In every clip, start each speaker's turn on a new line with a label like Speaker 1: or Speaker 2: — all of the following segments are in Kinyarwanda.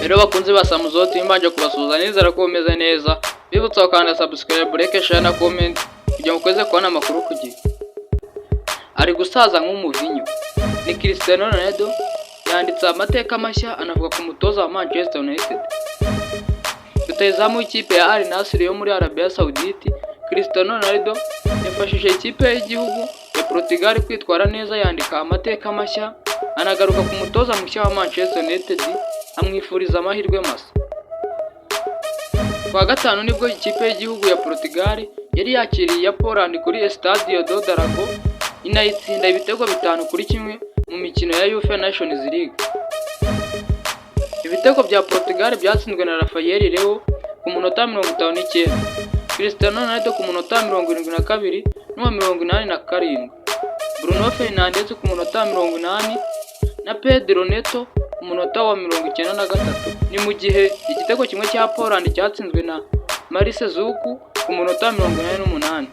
Speaker 1: Rero bakunzi ba Samuzo TV, mbanje kubasuhuza, nizera ko mumeze neza. Bibutsa gukanda subscribe, like, share na comment kugira ngo ukomeze kubona amakuru ku gihe. Ari gusaza nk'umuvinyu. Ni Cristiano Ronaldo yanditse amateka mashya, anavuga ku mutoza wa Manchester United. Rutahizamu w'ikipe ya Al Nassr yo muri Arabia Saudite, Cristiano Ronaldo, yafashije ikipe y'igihugu ya Portugal kwitwara neza, yandika amateka mashya, anagaruka ku mutoza mushya wa Manchester United, amwifuriza amahirwe masa. Ku wa gatanu nibwo ikipe y'igihugu ya Portugal yari yakiriye iya Poland kuri Estadio do Dragão, inayitsinda ibitego 5-1 mu mikino ya UEFA Nations League. Ibitego bya Portugal byatsinzwe na Rafael Leao ku munota 59, Cristiano Ronaldo ku munota 72 n'uwa 87, Bruno Fernandes ku munota 80 na Pedro Neto ku munota wa 93. Ni mu gihe igitego kimwe cya Poland cyatsinzwe na Marcin Zuch ku munota 88.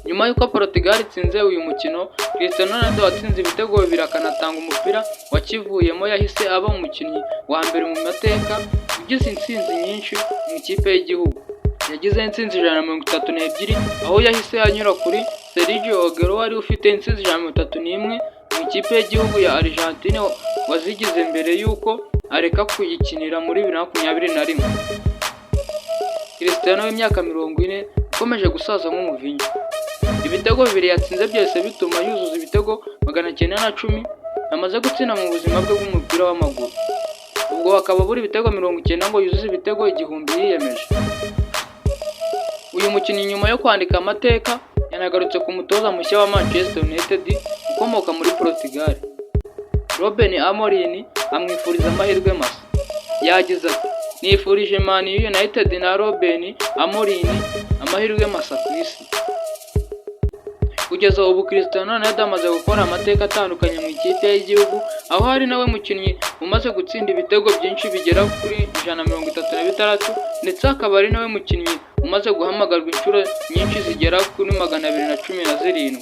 Speaker 1: Nyuma y'uko Portugal itsinze uyu mukino, Cristiano Ronaldo watsinze ibitego bibiri akanatanga umupira wakivuyemo, yahise aba umukinnyi wa mbere mu mateka ugize intsinzi nyinshi mu ikipe y'igihugu. Yagize intsinzi 132, aho yahise anyura kuri Sergio Aguero wari ufite intsinzi 131 mu ikipe y'igihugu ya Argentine, wazigize mbere y'uko areka kuyikinira muri 2021. Cristiano w'imyaka 40 ukomeje gusaza nk'umuvinyu. Ibitego bibiri yatsinze byose bituma yuzuza ibitego 910 amaze gutsinda mu buzima bwe bw'umupira w'amaguru. Ubwo hakaba buri ibitego 90 ngo yuzuze ibitego 1000 yiyemeje. Uyu mukinnyi, nyuma yo kwandika amateka, yanagarutse ku mutoza mushya wa Manchester United ukomoka muri Portugal, Ruben Amorim, amwifuriza amahirwe masa. Yagize ati: "Nifurije Man United na Ruben Amorim amahirwe masa ku isi." Kugeza ubu Cristiano Ronaldo amaze gukora amateka atandukanye mu ikipe y'igihugu, aho ari nawe mukinnyi umaze gutsinda ibitego byinshi bigera kuri 136, ndetse akaba ari nawe mukinnyi umaze guhamagarwa inshuro nyinshi zigera kuri 217.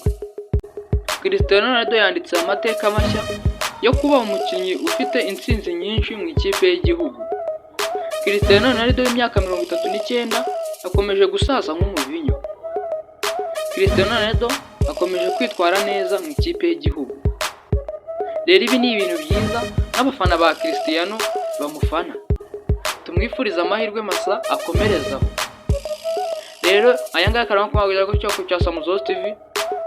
Speaker 1: Cristiano Ronaldo yanditse amateka mashya yo kuba umukinnyi ufite intsinzi nyinshi mu ikipe y'igihugu. Cristiano Ronaldo w'imyaka 39 akomeje gusaza nk'umuvinyu. Cristiano Ronaldo akomeje kwitwara neza mu ikipe y'igihugu. Rero ibi ni ibintu byiza n'abafana ba Cristiano bamufana. Tumwifurize amahirwe masa, akomerezaho. Rero aya ngaya akaba ari amakuru cyo cya Samuzosi TV,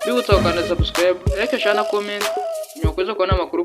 Speaker 1: bibutsa gukanda subscribe, like, share na comment kugira ngo ukomeze kubona amakuru.